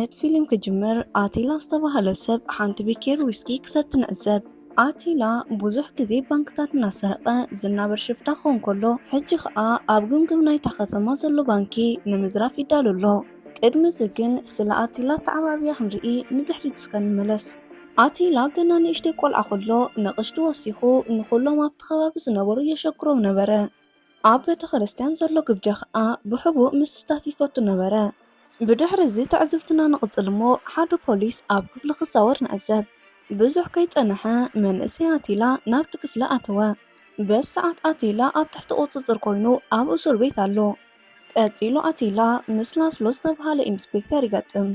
እቲ ፊልም ክጅምር፣ ኣቲላ ዝተባህለ ሰብ ሓንቲ ቢኬር ዊስኪ ክሰቲ ንዕዘብ። ኣቲላ ብዙሕ ግዜ ባንክታት እናሰረቐ ዝናበር ሽፍታ ክኸውን ከሎ፣ ሕጂ ኸኣ ኣብ ግምግም ናይታ ከተማ ዘሎ ባንኪ ንምዝራፍ ይዳሎ ኣሎ። ቅድሚ እዚ ግን፣ ስለ ኣቲላ ኣተዓባብያ ክንርኢ ንድሕሪት እስከ ንመለስ። ኣቲላ ገና ንእሽተይ ቆልዓ ከሎ፣ ንቕሽቱ ወሲኹ ንኹሎም ኣብቲ ከባቢ ዝነበሩ የሸግሮም ነበረ። ኣብ ቤተ ክርስቲያን ዘሎ ግብጃ ኸኣ ብሕቡእ ምስታፍ ይፈቱ ነበረ። ብድሕሪ እዚ ትዕዝብትና ንቕጽል እሞ፣ ሓደ ፖሊስ ኣብ ክፍሊ ክዛወር ንዕዘብ። ብዙሕ ከይጸንሐ፣ መንእሰይ ኣቲላ ናብቲ ክፍሊ ኣተወ። በዚ ሰዓት ኣቲላ ኣብ ትሕቲ ቁጽጽር ኮይኑ ኣብ እሱር ቤት ኣሎ። ቀጺሉ ኣቲላ ምስ ላስሎ ዝተባህለ ኢንስፔክተር ይገጥም።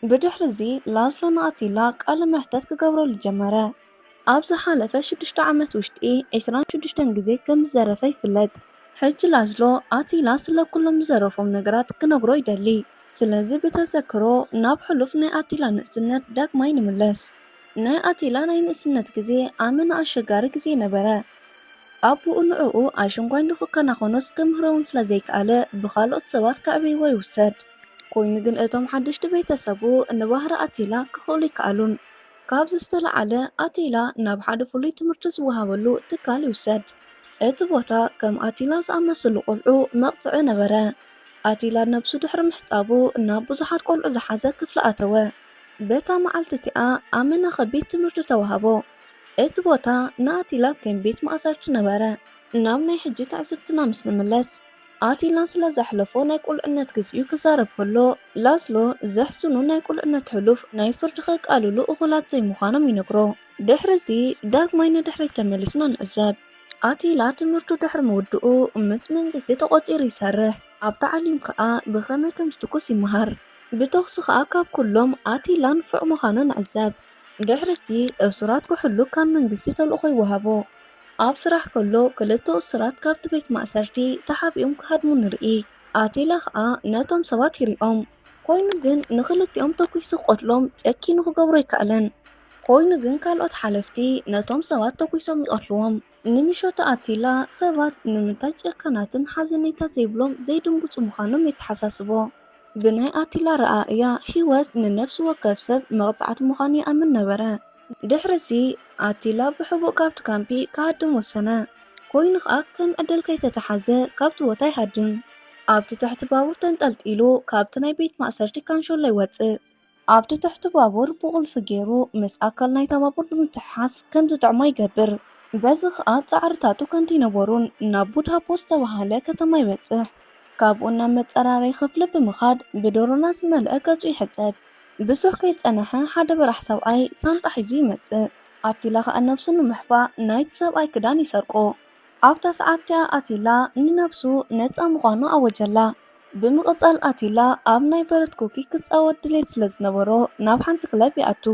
ብድሕሪ እዚ ላስሎ ንኣቲላ ቃለ መሕተት ክገብረሉ ጀመረ። ኣብ ዝሓለፈ ሽዱሽተ ዓመት ውሽጢ ዕስራን ሽዱሽተን ግዜ ከም ዝዘረፈ ይፍለጥ። ሕጂ ላስሎ ኣቲላ ስለ ኩሎም ዝዘረፎም ነገራት ክነግሮ ይደሊ። ስለዚ ብተዘክሮ ናብ ሕሉፍ ናይ ኣቲላ ንእስነት ዳግማይ ንምለስ። ናይ ኣቲላ ናይ ንእስነት ግዜ ኣመና ኣሸጋሪ ግዜ ነበረ። ኣቦኡ ንዕኡ ኣሽንኳይ ንኽከናኸኖስ ክምህሮ እውን ስለ ዘይከኣለ ብኻልኦት ሰባት ከዕብይዎ ይውሰድ። ኮይኑ ግን እቶም ሓደሽቲ ቤተሰቡ ንባህሪ ኣቲላ ክኽእሉ ይከኣሉን። ካብዚ ዝተለዓለ ኣቲላ ናብ ሓደ ፍሉይ ትምህርቲ ዝወሃበሉ ትካል ይውሰድ። እቲ ቦታ ከም ኣቲላ ዝኣመሰሉ ቆልዑ መቕጽዒ ነበረ። ኣቲላ ነብሱ ድሕሪ ምሕጻቡ ናብ ብዙሓት ቆልዑ ዝሓዘ ክፍሊ ኣተወ። በታ መዓልቲ እቲኣ ኣመና ከቢድ ትምህርቲ ተዋህቦ። እቲ ቦታ ንኣቲላ ከም ቤት ማእሰርቲ ነበረ። ናብ ናይ ሕጂ ትዕዝብትና ምስ ንምለስ፣ ኣቲላ ስለ ዘሕለፎ ናይ ቁልዕነት ግዜኡ ክዛረብ ከሎ፣ ላስሎ ዘሕዝኑ ናይ ቁልዕነት ሕሉፍ ናይ ፍርዲ ከቃልሉ እኹላት ዘይምዃኖም ይነግሮ። ድሕሪ እዚ ዳግማይ ንድሕሪት ተመሊስና ንዕዘብ። ኣቲላ ትምህርቱ ድሕሪ ምውድኡ ምስ መንግስቲ ተቖጺሩ ይሰርሕ። ኣብ ታዕሊም ከኣ ብኸመይ ከም ዝትኩስ ይመሃር። ብተኹሲ ከኣ ካብ ኩሎም ኣቲላ ንፉዕ ምዃኑ ንዕዘብ። ድሕሪ እቲ እሱራት ክሕሉ ካብ መንግስቲ ተልእኾ ይወሃቦ። ኣብ ስራሕ ከሎ ክልተ እሱራት ካብቲ ቤት ማእሰርቲ ተሓቢኦም ክሃድሙ ንርኢ። ኣቲላ ከኣ ነቶም ሰባት ይሪኦም። ኮይኑ ግን ንኽልቲኦም ተኲሱ ክቐትሎም ጨኪኑ ክገብሮ ኣይከኣለን። ኮይኑ ግን ካልኦት ሓለፍቲ ነቶም ሰባት ተኲሶም ይቐትልዎም። ንምሸቱ ኣቲላ ሰባት ንምንታይ ጨካናትን ሓዘነይታ ዘይብሎም ዘይድንግጹ ምዃኖም የተሓሳስቦ። ብናይ ኣቲላ ረኣእያ ህይወት ንነፍሲ ወከፍ ሰብ መቕጻዕቲ ምዃኑ ይኣምን ነበረ። ድሕሪ እዚ ኣቲላ ብሕቡእ ካብቲ ካምፒ ክሃድም ወሰነ። ኮይኑ ኸኣ ከም ዕድል ከይተተሓዘ ካብቲ ቦታ ይሃድም። ኣብቲ ትሕቲ ባቡር ተንጠልጢሉ ካብቲ ናይ ቤት ማእሰርቲ ካንሾሎ ይወጽእ። ኣብቲ ትሕቲ ባቡር ብቑልፊ ገይሩ ምስ ኣካል ናይታ ባቡር ብምትሕሓዝ ከም ዝጥዕሞ ይገብር። በዚ ኸኣ ጻዕርታቱ ከንቱ ኣይነበሩን። ናብ ቡዳፖስት ዝተባህለ ከተማ ይበጽሕ። ካብኡ ናብ መጸራረዪ ክፍሊ ብምኻድ ብዶሮና ዝመልአ ገጹ ይሕጸብ። ብዙሕ ከይጸንሐ ሓደ በራሕ ሰብኣይ ሳንጣ ሒዙ ይመጽእ። ኣቲላ ኸኣ ነብሱ ንምሕባእ ናይቲ ሰብኣይ ክዳን ይሰርቆ። ኣብታ ሰዓት እቲኣ ኣቲላ ንነብሱ ነጻ ምዃኑ ኣወጀላ። ብምቕጻል ኣቲላ ኣብ ናይ በረድ ኮኪ ክጻወት ድሌት ስለ ዝነበሮ ናብ ሓንቲ ክለብ ይኣቱ።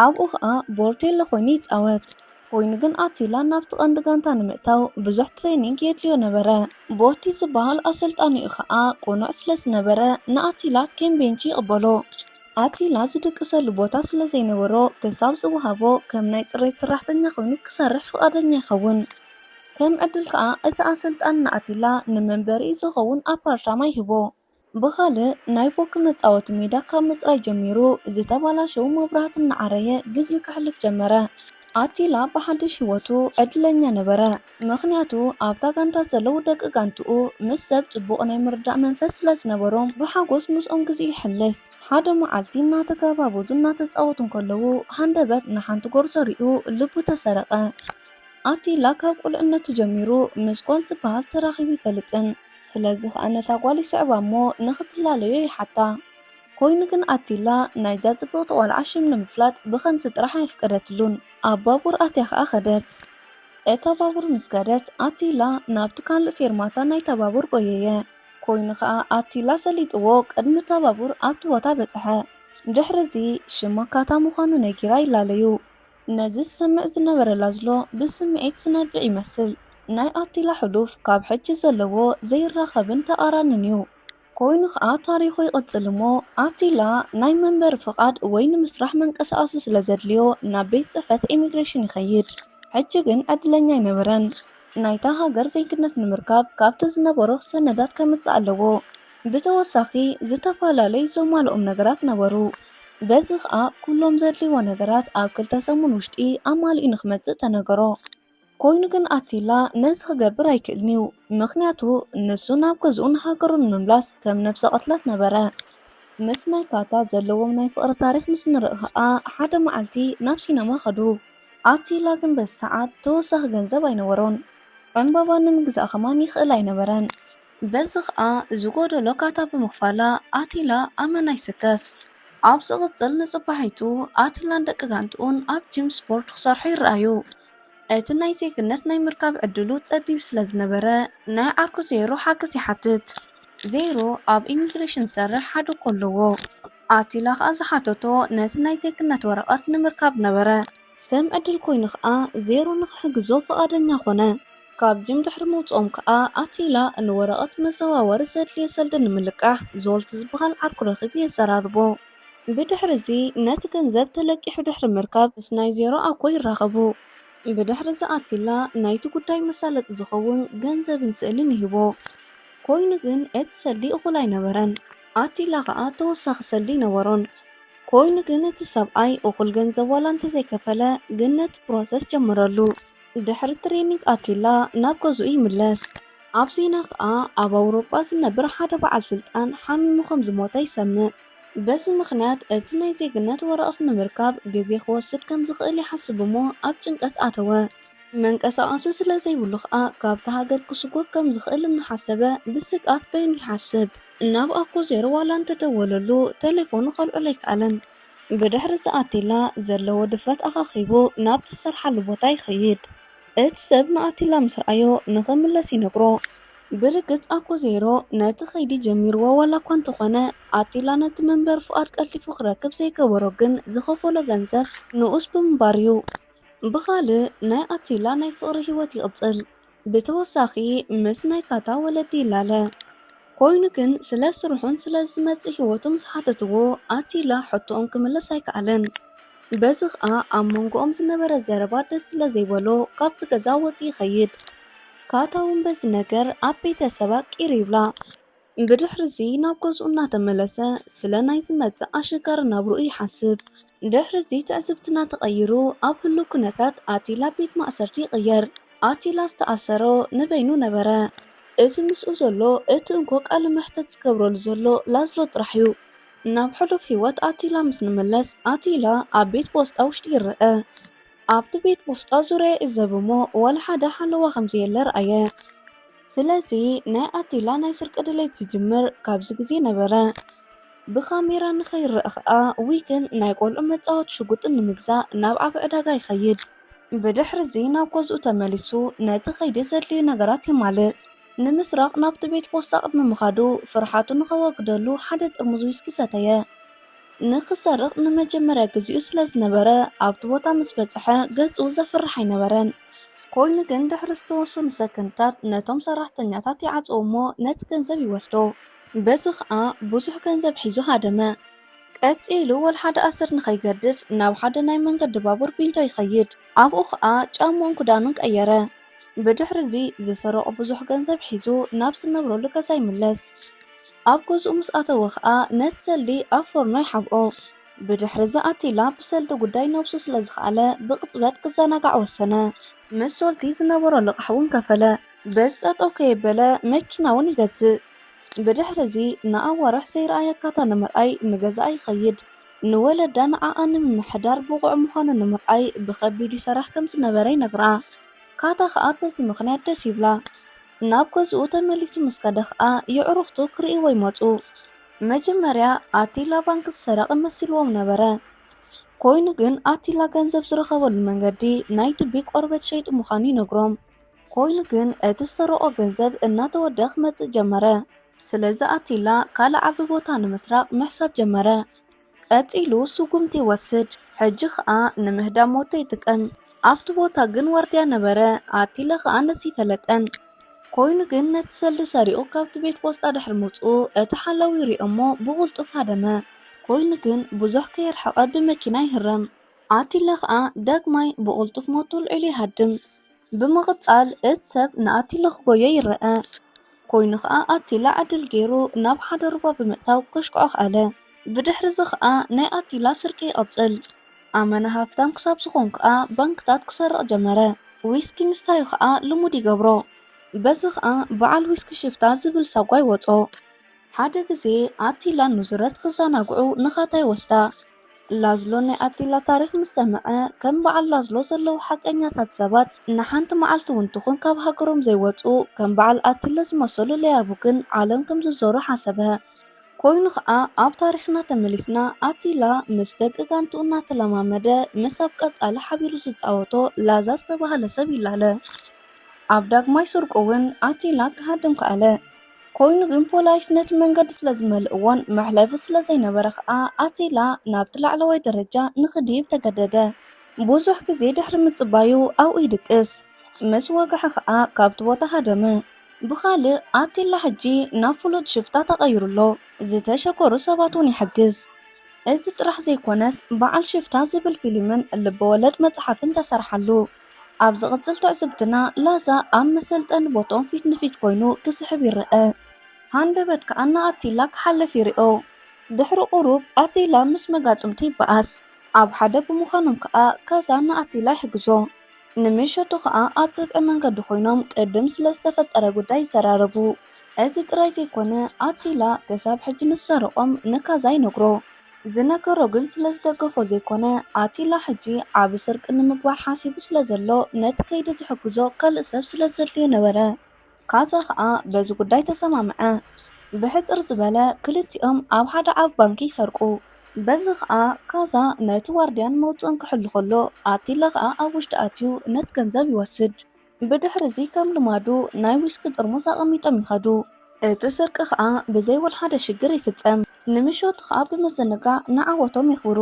ኣብኡ ኸኣ ቦርቴሎ ኮይኑ ይጻወት። ኮይኑ ግን ኣቲላ ናብቲ ቀንዲ ጋንታ ንምእታው ብዙሕ ትሬኒንግ የድልዮ ነበረ። ቦቲ ዝበሃል ኣሰልጣኒኡ ኸኣ ቅኑዕ ስለ ዝነበረ ንኣቲላ ከም ቤንቺ ይቕበሎ። ኣቲላ ዝድቅሰሉ ቦታ ስለ ዘይነበሮ ክሳብ ዝወሃቦ ከም ናይ ጽሬት ሰራሕተኛ ኮይኑ ክሰርሕ ፍቓደኛ ይኸውን። ከም ዕድል ከኣ እቲ ኣሰልጣኒ ንኣቲላ ንመንበሪኡ ዝኸውን ኣፓርታማ ይህቦ። ብኻልእ ናይ ፖክ መጻወቲ ሜዳ ካብ ምጽራይ ጀሚሩ ዝተባላሸዉ መብራህቲ እናዓረየ ግዜኡ ከሕልፍ ጀመረ። ኣቲላ ብሓድሽ ህይወቱ ዕድለኛ ነበረ፣ ምኽንያቱ ኣብታ ጋንታ ዘለዉ ደቂ ጋንትኡ ምስ ሰብ ጽቡቕ ናይ ምርዳእ መንፈስ ስለ ዝነበሮም ብሓጎስ ምስኦም ግዜኡ የሕልፍ። ሓደ መዓልቲ እናተጋባበዙ እናተጻወቱ እንከለዉ ሃንደበት ንሓንቲ ጎርዞ ሪኡ ልቡ ተሰረቐ። ኣቲላ ካብ ቁልዕነቱ ጀሚሩ ምስ ጓል ዝበሃል ተራኺቡ ኣይፈልጥን። ስለዚ ኸኣ ነታ ጓል ይስዕባ እሞ ንኽትላለዮ ይሓታ። ኮይኑ ግን ኣቲላ ናይዛ ጽብቕቲ ቆልዓ ሽም ንምፍላጥ ብኸምቲ ጥራሕ ኣየፍቀደትሉን። ኣብ ባቡር ኣትያ ኸኣ ኸደት። እታ ባቡር ምስ ከደት ኣቲላ ናብቲ ካልእ ፌርማታ ናይታ ባቡር ጎየየ። ኮይኑ ኸኣ ኣቲላ ሰሊጥዎ ቅድሚ እታ ባቡር ኣብቲ ቦታ በጽሐ። ድሕሪ እዚ ሽማ ካታ ምዃኑ ነጊራ ይላለዩ። ነዚ ዝሰምዕ ዝነበረ ላዝሎ ብስምዒት ዝነብዕ ይመስል። ናይ ኣቲላ ሕሉፍ ካብ ሕጂ ዘለዎ ዘይራኸብን ተቓራንን እዩ። ኮይኑ ኸኣ ታሪኹ ይቕጽል እሞ ኣቲላ ናይ መንበሪ ፍቓድ ወይ ንምስራሕ መንቀሳቐሲ ስለ ዘድልዮ ናብ ቤት ጽሕፈት ኢሚግሬሽን ይኸይድ። ሕጂ ግን ዕድለኛ ኣይነበረን። ናይታ ሃገር ዜግነት ንምርካብ ካብቲ ዝነበሮ ሰነዳት ከምጽእ ኣለዎ። ብተወሳኺ ዝተፈላለዩ ዘማልኦም ነገራት ነበሩ። በዚ ኸኣ ኩሎም ዘድልይዎ ነገራት ኣብ ክልተ ሰሙን ውሽጢ ኣማሊኡ ንክመጽእ ተነገሮ። ኮይኑ ግን ኣቲላ ነዚ ክገብር ኣይክእልን እዩ። ምኽንያቱ ንሱ ናብ ገዝኡ ንሃገሩ ንምምላስ ከም ነብሰ ቅትለት ነበረ። ምስ ናይ ካታ ዘለዎም ናይ ፍቕሪ ታሪኽ ምስ ንርኢ ኸኣ ሓደ መዓልቲ ናብ ሲነማ ኸዱ። ኣቲላ ግን በዚ ሰዓት ተወሳኺ ገንዘብ ኣይነበሮን። ዕምባባ ንምግዛእ ኸማን ይኽእል ኣይነበረን። በዚ ኸኣ ዝጎደሎ ካታ ብምኽፋላ ኣቲላ ኣመና ይስከፍ። ኣብ ዝቕጽል ንጽባሒቱ ኣቲላን ደቂ ጋንትኡን ኣብ ጂም ስፖርት ክሰርሑ ይረኣዩ። እቲ ናይ ዜግነት ናይ ምርካብ ዕድሉ ጸቢብ ስለ ዝነበረ ናይ ዓርኩ ዜሮ ሓገዝ ይሓትት። ዜሮ ኣብ ኢሚግሬሽን ዝሰርሕ ሓደኮ ኣለዎ። ኣቲላ ኸኣ ዝሓተቶ ነቲ ናይ ዜግነት ወረቐት ንምርካብ ነበረ። ከም ዕድል ኮይኑ ኸኣ ዜሮ ንኽሕግዞ ፍቓደኛ ኾነ። ካብ ጂም ድሕሪ ምውጽኦም ከኣ ኣቲላ ንወረቐት መዘዋወሪ ዘድልዮ ሰልዲ ንምልቃሕ ዞልት ዝበሃል ዓርኩ ረኺቡ የዘራርቦ። ብድሕሪ እዚ ነቲ ገንዘብ ተለቂሑ ድሕሪ ምርካብ ምስ ናይ ዜሮ ኣኮ ይራኸቡ። ብድሕሪ እዚ ኣቲላ ናይቲ ጉዳይ መሳለጢ ዝኸውን ገንዘብን ስእልን ይህቦ። ኮይኑ ግን እቲ ሰልዲ እኹል ኣይነበረን። ኣቲላ ኸኣ ተወሳኺ ሰልዲ ኣይነበሮን። ኮይኑ ግን እቲ ሰብኣይ እኹል ገንዘብ ዋላ እንተዘይከፈለ ግን ነቲ ፕሮሰስ ጀመረሉ። ድሕሪ ትሬኒንግ ኣቲላ ናብ ገዝኡ ይምለስ። ኣብ ዜና ከኣ ኣብ ኣውሮጳ ዝነብር ሓደ በዓል ስልጣን ሓሚሙ ከም ዝሞተ ይሰምዕ። በዚ ምኽንያት እቲ ናይ ዜግነት ወረቐት ንምርካብ ግዜ ክወስድ ከም ዝኽእል ይሓስብ እሞ ኣብ ጭንቀት ኣተወ። መንቀሳቐሲ ስለ ዘይብሉ ከኣ ካብታ ሃገር ክስጎግ ከም ዝኽእል እናሓሰበ ብስግኣት በይኑ ይሓስብ። ናብ ኣኮ ዜሮ ዋላ እንተደወለሉ ተሌፎኑ ከልዕሎ ኣይከኣለን። ብድሕሪ እዚ ኣቲላ ዘለዎ ድፍረት ኣኻኺቡ ናብ ትሰርሓሉ ቦታ ይኸይድ። እቲ ሰብ ንኣቲላ ምስ ረኣዮ ንኽምለስ ይነግሮ። ብርግጽ ኣኮ ዜሮ ነቲ ኸይዲ ጀሚርዎ ዋላ እኳ እንተኾነ ኣቲላ ነቲ መንበር ፍቓድ ቀልጢፉ ክረክብ ዘይገበሮ ግን ዝኸፈሎ ገንዘብ ንኡስ ብምንባር እዩ። ብኻልእ ናይ ኣቲላ ናይ ፍቕሪ ህይወት ይቕጽል። ብተወሳኺ ምስ ናይ ካታ ወለዲ ይላለ። ኮይኑ ግን ስለ ስርሑን ስለ ዝመጽእ ህይወቱ ምስ ሓተትዎ ኣቲላ ሕቶኦም ክምልስ ኣይከኣለን። በዚ ኸኣ ኣብ መንጎኦም ዝነበረ ዘረባ ደስ ስለ ዘይበሎ ካብቲ ገዛ ወጺኡ ይኸይድ። ካታ እውን በዚ ነገር ኣብ ቤተሰባ ቂር ይብላ። ብድሕሪ እዚ ናብ ገዝኡ እናተመለሰ ስለ ናይ ዝመጽእ ኣሸጋሪ ናብርኡ ይሓስብ። ድሕሪ እዚ ትዕዝብትና ተቐይሩ ኣብ ህሉው ኩነታት ኣቲላ ቤት ማእሰርቲ ይቕየር። ኣቲላ ዝተኣሰሮ ንበይኑ ነበረ። እቲ ምስኡ ዘሎ እቲ እንኮ ቃለ መሕተት ዝገብረሉ ዘሎ ላዝሎ ጥራሕ እዩ። ናብ ሕሉፍ ህይወት ኣቲላ ምስ ንመለስ ኣቲላ ኣብ ቤት ፖስጣ ውሽጢ ይረአ። ኣብቲ ቤት ፖስጣ ዙርያ ይዕዘብ እሞ ዋላ ሓደ ሓለዋ ከም ዘየለ ረኣየ። ስለዚ ናይ ኣቲላ ናይ ስርቂ ድሌት ዝጅምር ካብዚ ግዜ ነበረ። ብካሜራ ንኸይረአ ኸኣ ዊክን ናይ ቆልዑ መጻወቲ ሽጉጥን ንምግዛእ ናብ ዓቢ ዕዳጋ ይኸይድ። ብድሕሪ እዚ ናብ ገዝኡ ተመሊሱ ነቲ ኸይዲ ዘድልዩ ነገራት የማልእ። ንምስራቕ ናብቲ ቤት ፖስጣ ቅድሚ ምኻዱ ፍርሓቱ ንኸወግደሉ ሓደ ጥርሙዝ ዊስኪ ሰተየ። ንኽሰርቕ ንመጀመርያ ግዜኡ ስለ ዝነበረ ኣብቲ ቦታ ምስ በጽሐ ገጹ ዘፍርሕ ኣይነበረን። ኮይኑ ግን ድሕሪ ዝተወሰኑ ሰከንድታት ነቶም ሰራሕተኛታት ይዓጽዎ እሞ ነቲ ገንዘብ ይወስዶ። በዚ ኸኣ ብዙሕ ገንዘብ ሒዙ ሃደመ። ቀጺሉ ወላ ሓደ ኣሰር ንኸይገድፍ ናብ ሓደ ናይ መንገዲ ባቡር ቢንቶ ይኸይድ። ኣብኡ ኸኣ ጫምኡን ክዳኑን ቀየረ። ብድሕሪ እዚ ዝሰረቖ ብዙሕ ገንዘብ ሒዙ ናብ ዝነብረሉ ገዛ ይምለስ። ኣብ ገዝኡ ምስ ኣተወ ኸኣ ነቲ ሰልዲ ኣብ ፎርኖ ይሓብኦ። ብድሕሪ እዚ ኣቲላ ብሰልዲ ጉዳይ ነብሱ ስለ ዝኸኣለ ብቕጽበት ክዘናጋዕ ወሰነ። ምስ ሶልቲ ዝነበሮ ልቓሕ እውን ከፈለ። በዚ ጠጠው ከየበለ መኪና እውን ይገዝእ። ብድሕሪ እዚ ንኣዋርሕ ዘይረኣያ ካታ ንምርኣይ ንገዛኣ ይኸይድ። ንወለዳ ንዓኣ ንምምሕዳር ብቑዕ ምዃኑ ንምርኣይ ብኸቢድ ይሰርሕ ከም ዝነበረ ይነግራ። ካታ ኸኣ በዚ ምኽንያት ደስ ይብላ። ናብ ገዝኡ ተመሊሱ ምስ ከደ ኸኣ የዕሩኽቱ ክርእይዎ ይመጹ። መጀመርያ ኣቲላ ባንክ ዝሰረቐ መሲልዎም ነበረ። ኮይኑ ግን ኣቲላ ገንዘብ ዝረኸበሉ መንገዲ ናይ ድቢ ቆርበት ሸይጡ ምዃኑ ይነግሮም። ኮይኑ ግን እቲ ዝሰረቖ ገንዘብ እናተወደኣ ክመጽእ ጀመረ። ስለዚ ኣቲላ ካልእ ዓቢ ቦታ ንምስራቕ ምሕሳብ ጀመረ። ቀጺሉ ስጉምቲ ይወስድ። ሕጂ ኸኣ ንምህዳም ሞቶ ይጥቀም። ኣብቲ ቦታ ግን ዋርድያ ነበረ። ኣቲላ ኸኣ ነዚ ይፈለጠን። ኮይኑ ግን ነቲ ሰልዲ ሰሪቑ ካብቲ ቤት ፖስጣ ድሕሪ ምውጽኡ እቲ ሓላዊ ይሪኦ እሞ ብቕልጡፍ ሃደመ። ኮይኑ ግን ብዙሕ ከየርሐቐ ብመኪና ይህረም። ኣቲላ ኸኣ ዳግማይ ብቕልጡፍ ሞቱ ኣልዒሉ ይሃድም። ብምቕጻል እቲ ሰብ ንኣቲላ ክጎዮ ይረኣ። ኮይኑ ኸኣ ኣቲላ ዕድል ገይሩ ናብ ሓደ ሩባ ብምእታው ከሽክዖ ከኣለ። ብድሕሪ እዚ ኸኣ ናይ ኣቲላ ስርቂ ይቐጽል። ኣመና ሃፍታም ክሳብ ዝኾን ከኣ ባንክታት ክሰርቕ ጀመረ። ዊስኪ ምስታዩ ኸኣ ልሙድ ይገብሮ። በዚ ኸኣ በዓል ዊስኪ ሽፍታ ዝብል ሳጓ ይወጾ። ሓደ ግዜ ኣቲላን ኑዝረት ክዘናግዑ ንኻታ ይወስዳ። ላዝሎ ናይ ኣቲላ ታሪኽ ምስ ሰምዐ፣ ከም በዓል ላዝሎ ዘለዉ ሓቀኛታት ሰባት ንሓንቲ መዓልቲ እውን ትኹን ካብ ሃገሮም ዘይወጹ፣ ከም በዓል ኣቲላ ዝመሰሉ ለያቡ ግን ዓለም ከም ዝዞሩ ሓሰበ። ኮይኑ ኸኣ ኣብ ታሪኽና ተመሊስና ኣቲላ ምስ ደቂ ጋንትኡ እናተለማመደ ምስ ኣብ ቀጻሊ ሓቢሩ ዝጻወቶ ላዛ ዝተባህለ ሰብ ይላለ። ኣብ ዳግማይ ስርቁ እውን ኣቲላ ክሃድም ከኣለ። ኮይኑ ግን ፖላይስ ነቲ መንገዲ ስለ ዝመልእዎን መሕለፊ ስለ ዘይነበረ ኸኣ ኣቲላ ናብቲ ላዕለዋይ ደረጃ ንኽድይብ ተገደደ። ብዙሕ ግዜ ድሕሪ ምጽባዩ ኣብኡ ይድቅስ። ምስ ወግሐ ኸኣ ካብቲ ቦታ ሃደመ። ብኻልእ ኣቲላ ሕጂ ናብ ፍሉጥ ሽፍታ ተቐይሩ ኣሎ። ዝተሸገሩ ሰባት እውን ይሕግዝ። እዚ ጥራሕ ዘይኮነስ በዓል ሽፍታ ዝብል ፊልምን ልበወለድ መጽሓፍን ተሰርሓሉ። ኣብ ዝቕጽል ትዕዝብትና ላዛ ኣብ መሰልጠኒ ቦትኦም ፊት ንፊት ኮይኑ ክስሕብ ይረአ። ሃንደበት ከኣ ንኣቲላ ክሓልፍ ይሪኦ። ድሕሪ ቁሩብ ኣቲላ ምስ መጋጥምቱ ይበኣስ። ኣብ ሓደ ብምዃኖም ከኣ ካዛ ንኣቲላ ይሕግዞ። ንምሸቱ ከኣ ኣብ ጽግዒ መንገዲ ኮይኖም ቅድም ስለ ዝተፈጠረ ጉዳይ ይዘራረቡ። እዚ ጥራይ ዘይኮነ ኣቲላ ክሳብ ሕጂ ንዝሰረቖም ንካዛ ይነግሮ። ዝነገሮ ግን ስለ ዝደገፎ ዘይኮነ ኣቲላ ሕጂ ዓቢ ስርቂ ንምግባር ሓሲቡ ስለ ዘሎ ነቲ ከይዲ ዝሕግዞ ካልእ ሰብ ስለ ዘድልዮ ነበረ። ካዛ ከኣ በዚ ጉዳይ ተሰማምዐ። ብሕጽር ዝበለ ክልቲኦም ኣብ ሓደ ዓቢ ባንኪ ይሰርቁ። በዚ ከኣ ካዛ ነቲ ዋርድያን መውጽእን ክሕሉ ከሎ ኣቲላ ከኣ ኣብ ውሽጢ ኣትዩ ነቲ ገንዘብ ይወስድ። ብድሕሪ እዚ ከም ልማዱ ናይ ዊስኪ ጥርሙዝ ኣቐሚጦም ይኸዱ። እቲ ስርቂ ከኣ ብዘይ ወላ ሓደ ሽግር ይፍጸም። ንምሸቱ ከኣ ብምዝንጋዕ ንዓወቶም የኽብሩ።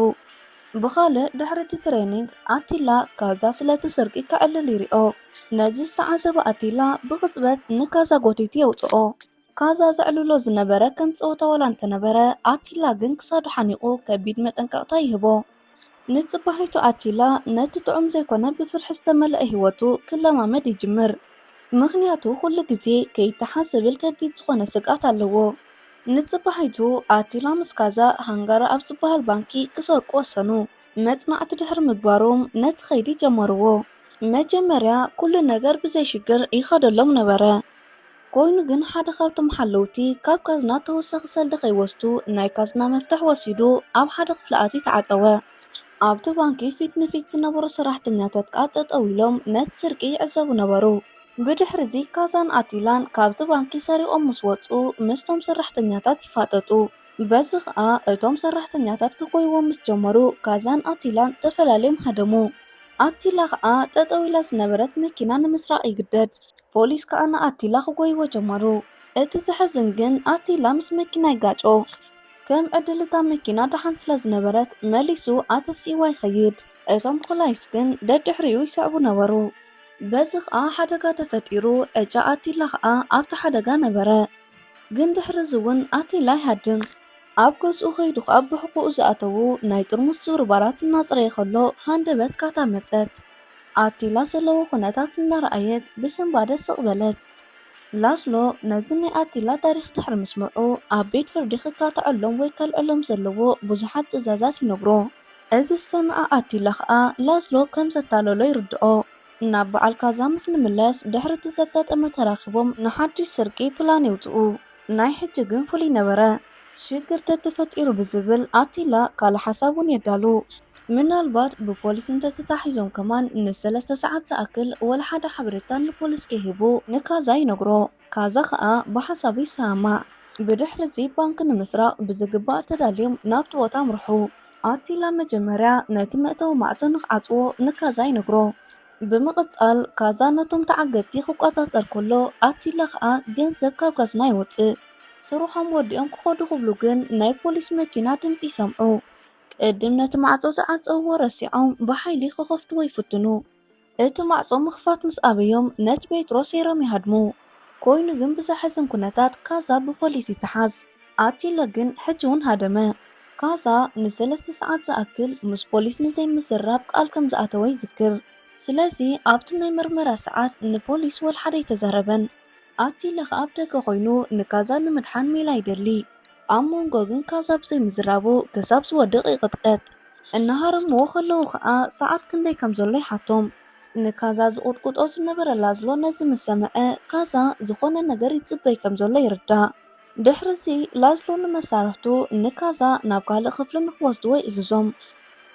ብኻልእ ድሕሪ እቲ ትሬኒንግ ኣቲላ ካዛ ስለቲ ስርቂ ከዕልል ይሪኦ። ነዚ ዝተዓዘበ ኣቲላ ብቕጽበት ንካዛ ጎቲቱ የውጽኦ። ካዛ ዘዕልሎ ዝነበረ ከም ጸወታ ዋላ እንተነበረ ኣቲላ ግን ክሳዱ ሓኒቑ ከቢድ መጠንቀቕታ ይህቦ። ንጽባሒቱ ኣቲላ ነቲ ጥዑም ዘይኮነ ብፍርሒ ዝተመልአ ህይወቱ ክለማመድ ይጅምር። ምኽንያቱ ኩሉ ግዜ ከይተሓዝ ዝብል ከቢድ ዝኾነ ስግኣት ኣለዎ። ንጽባሒቱ ኣቲላ ምስ ካዛ ሃንጋራ ኣብ ዝበሃል ባንኪ ክሰርቁ ወሰኑ። መጽናዕቲ ድሕሪ ምግባሮም ነቲ ከይዲ ጀመርዎ። መጀመርያ ኩሉ ነገር ብዘይ ሽግር ይኸደሎም ነበረ። ኮይኑ ግን ሓደ ካብቶም ሓለውቲ ካብ ካዝና ተወሳኺ ሰልዲ ከይወስዱ ናይ ካዝና መፍትሕ ወሲዱ ኣብ ሓደ ክፍሊ ኣትዩ ተዓጸወ። ኣብቲ ባንኪ ፊት ንፊት ዝነበሩ ሰራሕተኛታት ከኣ ጠጠው ኢሎም ነቲ ስርቂ ይዕዘቡ ነበሩ። ብድሕሪ እዚ ካዛን ኣቲላን ካብቲ ባንኪ ሰሪቖም ምስ ወጹ ምስቶም ሰራሕተኛታት ይፋጠጡ። በዚ ከኣ እቶም ሰራሕተኛታት ክጎይዎም ምስ ጀመሩ ካዛን ኣቲላን ተፈላልዮም ሃደሙ። ኣቲላ ከኣ ጠጠው ኢላ ዝነበረት መኪና ንምስራቕ ይግደድ። ፖሊስ ከኣ ንኣቲላ ክጎይዎ ጀመሩ። እቲ ዘሕዝን ግን ኣቲላ ምስ መኪና ይጋጮ። ከም ዕድል እታ መኪና ደሓን ስለ ዝነበረት መሊሱ ኣተሲእዋ ይኸይድ። እቶም ፖላይስ ግን ደድሕሪኡ ይስዕቡ ነበሩ። በዚ ከኣ ሓደጋ ተፈጢሩ። ዕጫ ኣቲላ ከኣ ኣብቲ ሓደጋ ነበረ። ግን ድሕሪ እዚ እውን ኣቲላ ይሃድም። ኣብ ገዝኡ ከይዱ ከኣ ብሕቁኡ ዝኣተዉ ናይ ጥርሙዝ ስብርባራት እናጽረየ ከሎ ሃንደበት ካዛ መጸት። ኣቲላ ዘለዎ ኩነታት እናረኣየት ብስንባደ ስቕ በለት። ላስሎ ነዚ ናይ ኣቲላ ታሪኽ ድሕሪ ምስምዑ ኣብ ቤት ፍርዲ ክካትዐሎም ወይ ከልዕሎም ዘለዎ ብዙሓት ትእዛዛት ይነግሮ። እዚ ዝሰምዐ ኣቲላ ከኣ ላስሎ ከም ዘታለሎ ይርድኦ። ናብ በዓል ካዛ ምስ ንምለስ ድሕሪ እቲ ዘጋጠመ ተራኺቦም ንሓድሽ ስርቂ ፕላን የውጽኡ። ናይ ሕጂ ግን ፍሉይ ነበረ። ሽግር ተተፈጢሩ ብዝብል ኣቲላ ካልእ ሓሳብ እውን የዳሉ። ምናልባት ብፖሊስ እንተተታሒዞም ከማን ንሰለስተ ሰዓት ዝኣክል ወላ ሓደ ሓበሬታ ንፖሊስ ከይህቡ ንካዛ ይነግሮ። ካዛ ከኣ ብሓሳቡ ይሰማማዕ። ብድሕሪ እዚ ባንክ ንምስራቕ ብዝግባእ ተዳልዮም ናብቲ ቦታ ኣምርሑ። ኣቲላ መጀመርያ ነቲ መእተዊ ማዕጾ ንኽዓጽዎ ንካዛ ይነግሮ። ብምቕጻል ካዛ ነቶም ተዓገትቲ ክቆጻጸር ከሎ ኣቲላ ከኣ ገንዘብ ካብ ካዝና የውጽእ። ስርሖም ወዲኦም ክኸዱ ክብሉ ግን ናይ ፖሊስ መኪና ድምጺ ይሰምዑ። ቅድም ነቲ ማዕጾ ዝዓጸውዎ ረሲዖም ብሓይሊ ክኸፍትዎ ይፍትኑ። እቲ ማዕጾ ምኽፋት ምስ ኣበዮም ነቲ ቤትሮ ሰይሮም ይሃድሙ። ኮይኑ ግን ብዘሕዝን ኩነታት ካዛ ብፖሊስ ይተሓዝ። ኣቲላ ግን ሕጂ እውን ሃደመ። ካዛ ንሰለስተ ሰዓት ዝኣክል ምስ ፖሊስ ንዘይምዝራብ ቃል ከም ዝኣተወ ይዝክር። ስለዚ ኣብቲ ናይ መርመራ ሰዓት ንፖሊስ ወላ ሓደ ኣይተዛረበን። ኣቲላ ከኣ ኣብ ደገ ኮይኑ ንካዛ ንምድሓን ሜላ ይደሊ። ኣብ መንጎ ግን ካዛ ብዘይ ምዝራቡ ክሳብ ዝወድቕ ይቕጥቀጥ። እናሃረምዎ ከለዉ ከኣ ሰዓት ክንደይ ከም ዘሎ ይሓቶም። ንካዛ ዝቕጥቅጦ ዝነበረ ላዝሎ ነዚ ምስ ሰምዐ፣ ካዛ ዝኾነ ነገር ይጽበይ ከም ዘሎ ይርዳእ። ድሕርዚ ላዝሎ ንመሳርሕቱ ንካዛ ናብ ካልእ ክፍሊ ንኽወስድዎ ይእዝዞም።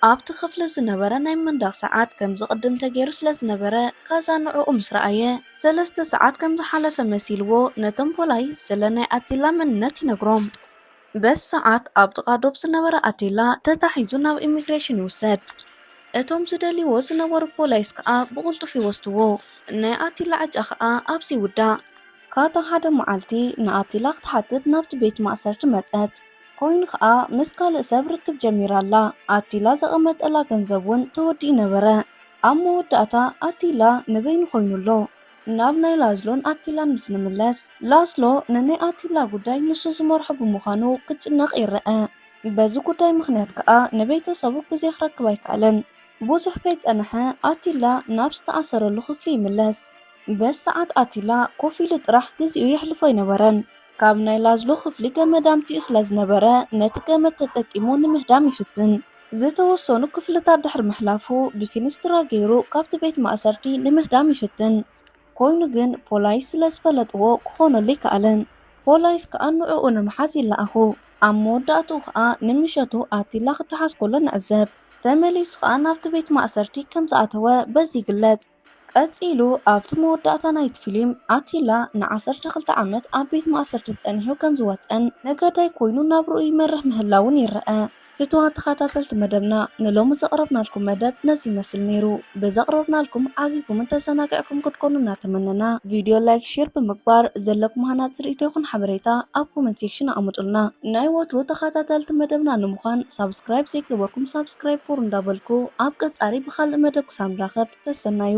ኣብቲ ክፍሊ ዝነበረ ናይ መንደቕ ሰዓት ከም ዝቕድም ተገይሩ ስለ ዝነበረ፣ ካዛ ንዕኡ ምስ ረኣየ፣ ሰለስተ ሰዓት ከም ዝሓለፈ መሲልዎ፣ ነቶም ፖላይስ ስለ ናይ ኣቲላ መንነት ይነግሮም። በዚ ሰዓት ኣብ ጥቓ ዶብ ዝነበረ ኣቲላ ተታሒዙ ናብ ኢሚግሬሽን ይውሰድ። እቶም ዝደልይዎ ዝነበሩ ፖላይስ ከኣ ብቕልጡፍ ይወስድዎ። ናይ ኣቲላ ዕጫ ከኣ ኣብዚ ይውዳእ። ካታ ሓደ መዓልቲ ንኣቲላ ክትሓትት ናብቲ ቤት ማእሰርቲ መጸት። ኮይኑ ከኣ ምስ ካልእ ሰብ ርክብ ጀሚራ ኣላ። ኣቲላ ዘቐመጠላ ገንዘብ እውን ተወዲኡ ነበረ። ኣብ መወዳእታ ኣቲላ ንበይኑ ኮይኑ ኣሎ። ናብ ናይ ላዝሎን ኣቲላን ምስ ንምለስ፣ ላዝሎ ንናይ ኣቲላ ጉዳይ ንሱ ዝመርሖ ብምዃኑ ክጭነቕ ይረአ። በዚ ጉዳይ ምኽንያት ከኣ ንቤተሰቡ ግዜ ክረክብ ኣይከኣለን። ብዙሕ ከይጸንሐ ኣቲላ ናብ ዝተኣሰረሉ ክፍሊ ይምለስ። በዚ ሰዓት ኣቲላ ኮፍ ኢሉ ጥራሕ ግዜኡ የሕልፎ ኣይነበረን። ካብ ናይ ላዝሎ ክፍሊ ገመድ ኣምጺኡ ስለ ዝነበረ፣ ነቲ ገመድ ተጠቂሙ ንምህዳም ይፍትን። ዝተወሰኑ ክፍልታት ድሕሪ ምሕላፉ፣ ብፊንስትራ ገይሩ ካብቲ ቤት ማእሰርቲ ንምህዳም ይፍትን። ኮይኑ ግን ፖላይስ ስለ ዝፈለጥዎ ክኾነሉ ኣይከኣለን። ፖላይስ ከኣ ንዕኡ ንምሓዝ ይለኣኹ። ኣብ መወዳእትኡ ከኣ ንምሸቱ ኣቲላ ክተሓዝ ከሎ ንዕዘብ። ተመሊሱ ከኣ ናብቲ ቤት ማእሰርቲ ከም ዝኣተወ በዚ ይግለጽ። ቀጺሉ ኣብቲ መወዳእታ ናይቲ ፊልም ኣቲላ ንዓሰርተ ክልተ ዓመት ኣብ ቤት ማእሰርቲ ጸኒሑ ከም ዝወጸን ነጋዳይ ኮይኑ ናብርኡ ይመርሕ ምህላውን ይረኣ። ፍቱዋት ተኸታተልቲ መደብና፣ ንሎሚ ዘቕረብናልኩም መደብ ነዚ ይመስል ነይሩ። ብዘቕረብናልኩም ዓጊብኩም እንተዘናጊዕኩም ክትኮኑ እናተመነና፣ ቪድዮ ላይክ፣ ሼር ብምግባር ዘለኩም ሃናጺ ርእይቶ ይኹን ሓበሬታ ኣብ ኮመንት ሴክሽን ኣቐምጡልና። ናይ ወትሩ ተኸታተልቲ መደብና ንምዃን ሳብስክራይብ ዘይገበርኩም ሳብስክራይብ ግበሩ እንዳበልኩ፣ ኣብ ቀጻሊ ብኻልእ መደብ ክሳብ ንራኸብ ተሰናዩ።